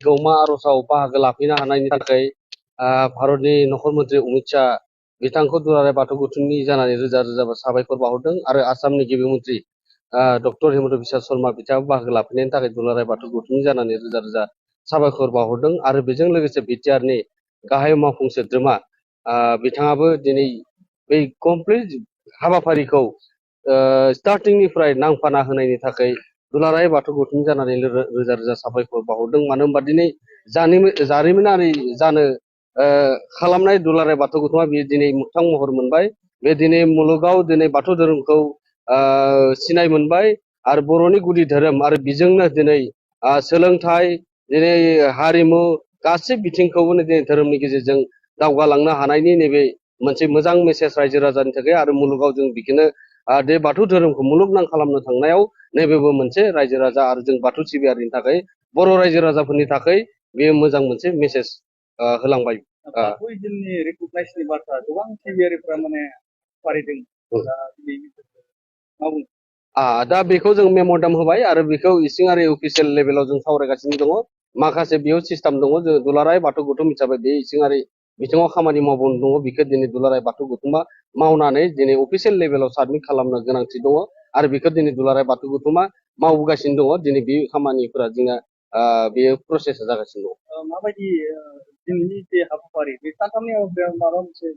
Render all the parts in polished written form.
गौमा आर'जआव बाहागो लाफैनो हानायनि थाखाय भारतनि नखर मन्त्रि अमित शाह बिथांखौ दुलाराय बाथौ गौथुमनि जानानै रोजा रोजा साबायखर बावहरदों आरो आसामनि गिबि मन्त्रि डक्टर हेमन्त बिश्व शर्मा बिथाङाबो बाहागो लाफैनायनि थाखाय दुलाराय बाथौ गौथुमनि जानानै रोजा रोजा साबायखर बावहरदों आरो बेजों लोगोसे बिटिआरनि गाहाय मावफुं सोद्रोमा बिथाङाबो दिनै बै कमप्लिट हाबाफारिखौ स्टार्टिंनिफ्राय नांफाना होनायनि थाखाय दुलाराय बाथौ गौथुमनि जानानै रोजा रोजा साबायखर बावहरदों मानो होनबा दिनै जारिमिनारि जानो खालामनाय दुलाराय बाथौ गौथुमा बेयो दिनै मोगथां महर मोनबाय बे दिनै मुलुगाव दिनै बाथौ धोरोमखौ सिनाय मोनबाय आरो बर'नि गुदि धोरोम आरो बेजोंनो दिनै सोलोंथाइ दिनै हारिमु गासै बिथिंखौबो दिनै धोरोमनि गेजेरजों दावगालांनो हानायनि नैबे मोनसे मोजां मेसेज रायजो राजानि थाखाय आरो मुलुगाव जों बिखौनो बे बाथौ धोरोमखौ मुलुगनां खालामनो थांनायाव नैबेबो मोनसे रायजो राजा आरो जों बाथौ सिबियारिनि थाखाय बर' रायजो राजाफोरनि थाखाय बेयो मोजां मोनसे मेसेज होलांबाय। बाथौ दिननि रिकगनाइसनि बाथ्रा गोबां सिबियारिफ्रा माने फारिदों दा बेखौ जों मेम'रेन्डाम होबाय आरो बेखौ इसिङारि अफिसियेल लेभेलाव जों सावरायगासिनो दङ माखासे बेयाव सिस्टेम दङ जों दुलाराय बाथौ गौथुम हिसाबै बे इसिङारि बिथिङाव खामानि मावबावनो दङ बेखौ दिनै दुलाराय बाथौ गौथुमा मावनानै दिनै अफिसियेल लेभेलाव साबमिट खालामनो गोनांथि दङ आरो बेखौ दिनै दुलाराय बाथौ गौथुमा मावगासिनो दङ दिनै बे खामानिफोरा जोंना बेयो प्रसेसा जागासिनो दङ। माबायदि दिनैनि जे हाबाफारि बे सानथामनि हाबाफारियाव माबा मोनसे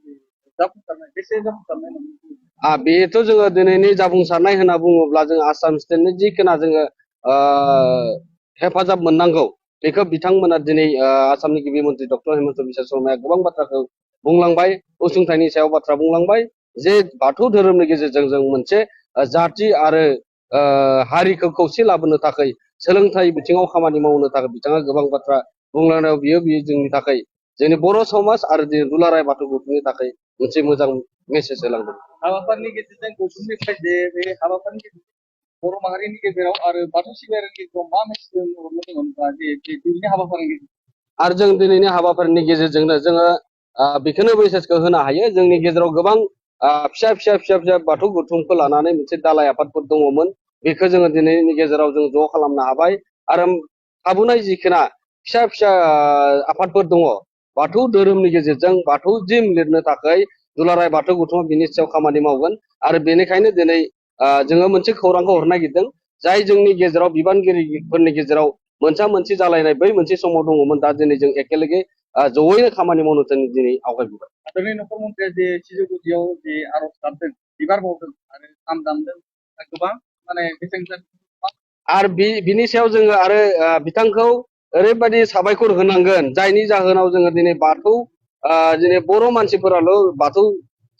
जाफुंसारनाय बेसे जाफुंसारनाय बेथ' जोङो दिनैनि जाफुंसारनाय होनना बुङोब्ला जों आसाम स्टेटनि जिखिना जोङो हेफाजाब मोननांगौ बेखौ बिथांमोना दिनै आसामनि गिबि मन्त्रि डक्टर हेमन्त बिश्व शर्माया गोबां बाथ्राखौ बुंलांबाय उसुंथाइनि सायाव बाथ्रा बुंलांबाय जे बाथौ धोरोमनि गेजेरजों जों मोनसे जाथि आरो हारिखौ खौसे लाबोनो थाखाय सोलोंथाइ बिथिङाव खामानि मावनो थाखाय बिथाङा गोबां बाथ्रा बुंलांनायाव बियो जोंनि थाखाय जोंनि बर' समाज आरो दुलाराय बाथौ गौथुमनि थाखाय मोनसे मोजां मेसेज होलांदों। हाबाफारिनि गेजेरजों गौथुमनिफ्राय जे बे हाबाफारिनि गेजेरजों बर' माहारिनि गेजेराव आरो बाथौ सिबियारिनि गेजेराव मा मेसेज हरनो दङ दिनैनि हाबाफारिनि गेजेरजों आरो जों दिनैनि हाबाफारिनि गेजेरजोंनो जोङो बेखौनो मेसेजखौ होनो हायो जोंनि गेजेराव गोबां फिसा फिसा फिसा फिसा बाथौ गौथुमखौ लानानै मोनसे दालाय आफादफोर दङमोन बेखौ जोङो दिनैनि गेजेराव जों ज' खालामनो हाबाय आरो थाबोनाय जिखिना फिसा फिसा आफादफोर दङ बाथौ धोरोमनि गेजेरजों बाथौ जिम लिरनो थाखाय दुलाराय बाथौ गौथुमा बिनि सायाव खामानि मावगोन आरो बेनिखायनो दिनै जोङो मोनसे खौरांखौ हरनो नागिरदों जाय जोंनि गेजेराव बिबानगिरिफोरनि गेजेराव मोनसे जालायनाय बै मोनसे समाव दङमोन दा दिनै जों एखेलगे जयैनो खामानि मावनो दिनै आवगायबोबाय। हादरनि नखर मन्थ्रिया जे सिजौ गुदियाव जे आर'ज गाबदों बिबार बावदों आरो खाम दामदों गोबां माने बेसेन आरो बिनि सायाव जोङो आरो बिथांखौ ओरैबायदि साबायखर होनांगोन जायनि जाहोनाव जोङो दिनै बाथौ दिनै बर' मानसिफोराल' बाथौ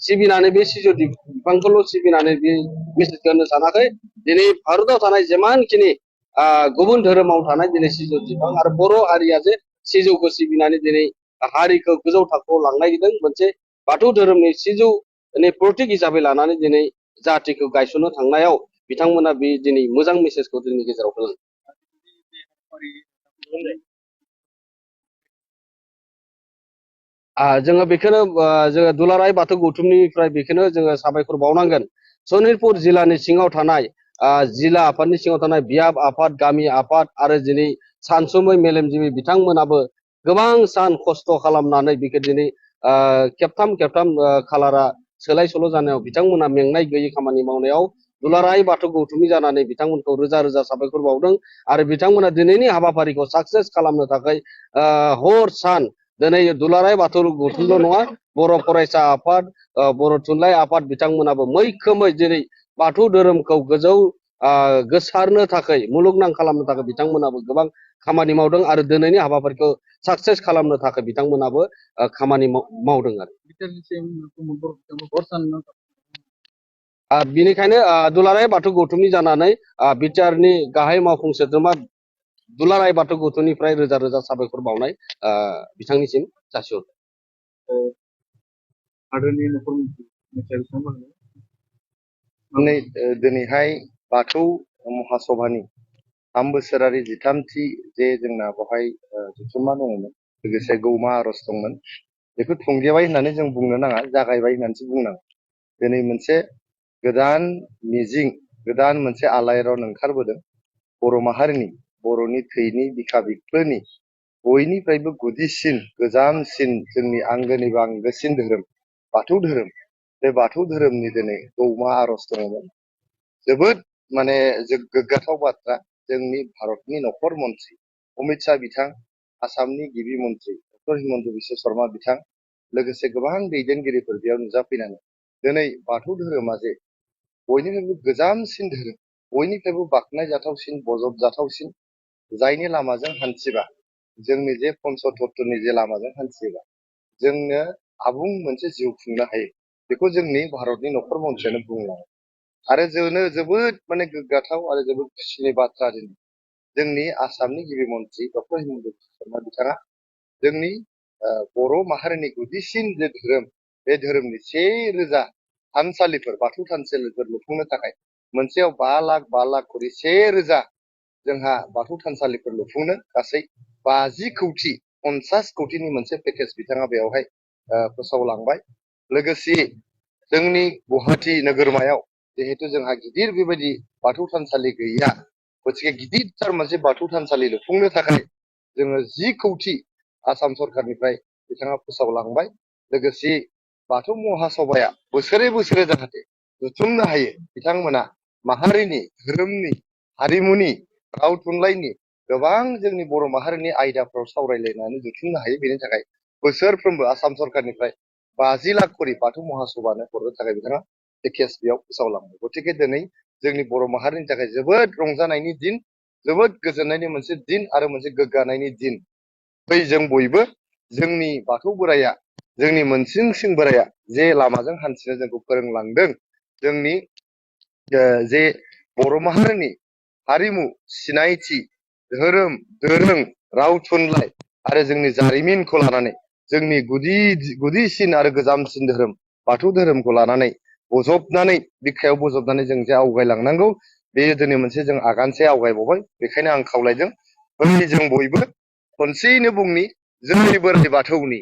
सिबिनानै बे सिजौ बिफांखौल' सिबिनानै बे मेसेजखौ होनो सानाखै दिनै भारताव थानाय जेमानखिनि गुबुन धोरोमाव थानाय दिनै सिजौ बिफां आरो बर' हारिया जे सिजौखौ सिबिनानै दिनै हारिखौ गोजौ थाखोआव लांनायदों मोनसे बाथौ धोरोमनि सिजौनि प्रतीक हिसाबै लानानै दिनै जाथिखौ गायसननो थांनायाव बिथांमोना बे दिनै मोजां मेसेजखौ जोंनि गेजेराव होलांदों। जोङो बेखौनो जोङो दुलाराय बाथौ गौथुमनिफ्राय बेखौनो जोङो साबायखर बावनांगोन सनितपुर जिल्लानि सिङाव थानाय जिल्ला आफादनि सिङाव थानाय बियाब आफाद गामि आफाद आरो दिनै सानसुमै मेलेमजिबि बिथांमोनाबो गोबां सान खस्थ' खालामनानै बेखौ दिनै खेबथाम खालारा सोलाय सोल' जानायाव बिथांमोना मेंनाय गैयै खामानि मावनायाव दुलाराय बाथौ गौथुमनि जानानै बिथांमोनखौ रोजा रोजा साबायखर बावदों आरो बिथांमोना दिनैनि हाबाफारिखौ साक्सेस खालामनो थाखाय हर सान दिनै दुलाराय बाथौ गौथुमल' नङा बर' फरायसा आफाद बर' थुनलाइ आफाद बिथांमोनाबो मैखोमै दिनै बाथौ धोरोमखौ गोसारनो थाखाय मुलुगनां खालामनो थाखाय बिथांमोनाबो गोबां खामानि मावदों आरो दिनैनि हाबाफारिखौ साक्सेस खालामनो थाखाय बिथांमोनाबो खामानि मावदों आरो बिनिखायनो दुलाराय बाथौ गौथुमनि जानानै बिटिआरनि गाहाय मावफुं सोद्रोमा दुलाराय बाथौ गौथुमनिफ्राय रोजा रोजा साबायखर बावनाय बिथांनिसिम जासिहरबाय। दिनैहाय बाथौ महासभानि 3 बोसोरारि 13थि जे जोंना बेवहाय जथुम्मा दङमोन लोगोसे गौमा आर'ज दंमोन बेखौ थुंगेबाय होननानै जों बुंनो नाङा जागायबाय होननानैसो बुंनांगौ दिनै मोनसे गोदान मिजिं गोदान मोनसे आलायारन ओंखारबोदों बर' माहारिनि बर'नि थैनि बिखा बिख्लोनि बयनिफ्रायबो गुदिसिन गोजामसिन जोंनि आंगोनिबो आंगोसिन धोरोम बाथौ धोरोम बे बाथौ धोरोमनि दिनै गौमा आर'ज दङमोन जोबोद माने गोग्गाथाव बाथ्रा जोंनि भारतनि नखर मन्थ्रि अमित शाह बिथां आसामनि गिबि मन्थ्रि डक्टर हिमन्त बिश्व शर्मा बिथां लोगोसे गोबां दैदेनगिरिफोर बेयाव नुजाफैनानै दिनै बाथौ धोरोमा जे बयनिफ्रायबो गोजामसिन धोरोम बयनिफ्रायबो बाख्नायजाथावसिन बजबजाथावसिन जायनि लामाजों हान्थिबा जोंनि जे पन्चतत्वनि जे लामाजों हान्थियोबा जोंनो आबुं मोनसे जिउ खुंनो हायो बेखौ जोंनि भारतनि नखर मन्थ्रियानो बुंलाङो आरो जोंनो जोबोद माने गोग्गाथाव आरो जोबोद खुसिनि बाथ्रा दिनै जोंनि आसामनि गिबि मन्थ्रि डक्टर हिमन्त बिश्व शर्मा बिथाङा जोंनि बर' माहारिनि गुदिसिन जे धोरोम बे धोरोमनि 1,000 थानसालिफोर बाथौ थानसालिफोर लुफुंनो थाखाय मोनसेयाव 5 लाख खरि 1,000 जोंहा बाथौ थानसालिफोर लुफुंनो गासै 50 कौटि 50 कौटिनि मोनसे पेकेज बिथाङा बेवहाय फोसावलांबाय लोगोसे जोंनि गुवाहाटी नोगोरमायाव जिहेतु जोंहा गिदिर बेबायदि बाथौ थानसालि गैया गतिके गिदिरथार मोनसे बाथौ थानसालि लुफुंनो थाखाय जोङो 10 कौटि आसाम सरकारनिफ्राय बिथाङा फोसावलांबाय लोगोसे बाथौ महासभाया बोसोरे बोसोरे जाहाथे जुथुमनो हायो बिथांमोना माहारिनि धोरोमनि हारिमुनि राव थुनलाइनि गोबां जोंनि बर' माहारिनि आयदाफोराव सावरायलायनानै जुथुमनो हायो बेनि थाखाय बोसोरफ्रोमबो आसाम सरकारनिफ्राय 50 लाख करि बाथौ महासभानो हरनो थाखाय बिथाङा पेकेज बेयाव फोसावलांबाय गतिके दिनै जोंनि बर' माहारिनि थाखाय जोबोद रंजानायनि दिन जोबोद गोजोननायनि मोनसे दिन आरो मोनसे गोग्गानायनि दिन फै जों बयबो जोंनि बाथौ बोराइया जोंनि मोनसिंसिं बोराइया जे लामाजों हान्थिनो जोंखौ फोरोंलांदों जोंनि जे बर' माहारिनि हारिमु सिनायथि धोरोम दोरों राव थुनलाइ आरो जोंनि जारिमिनखौ लानानै जोंनि गुदिसिन आरो गोजामसिन धोरोम बाथौ धोरोमखौ लानानै बजबनानै बिखायाव बजबनानै जों जे आवगायलांनांगौ बेयो दिनै मोनसे जों आगानसे आवगायबावबाय बेखायनो आं खावलायदों जों बयबो खनसेयैनो बुंनि जै बोराइ बाथौनि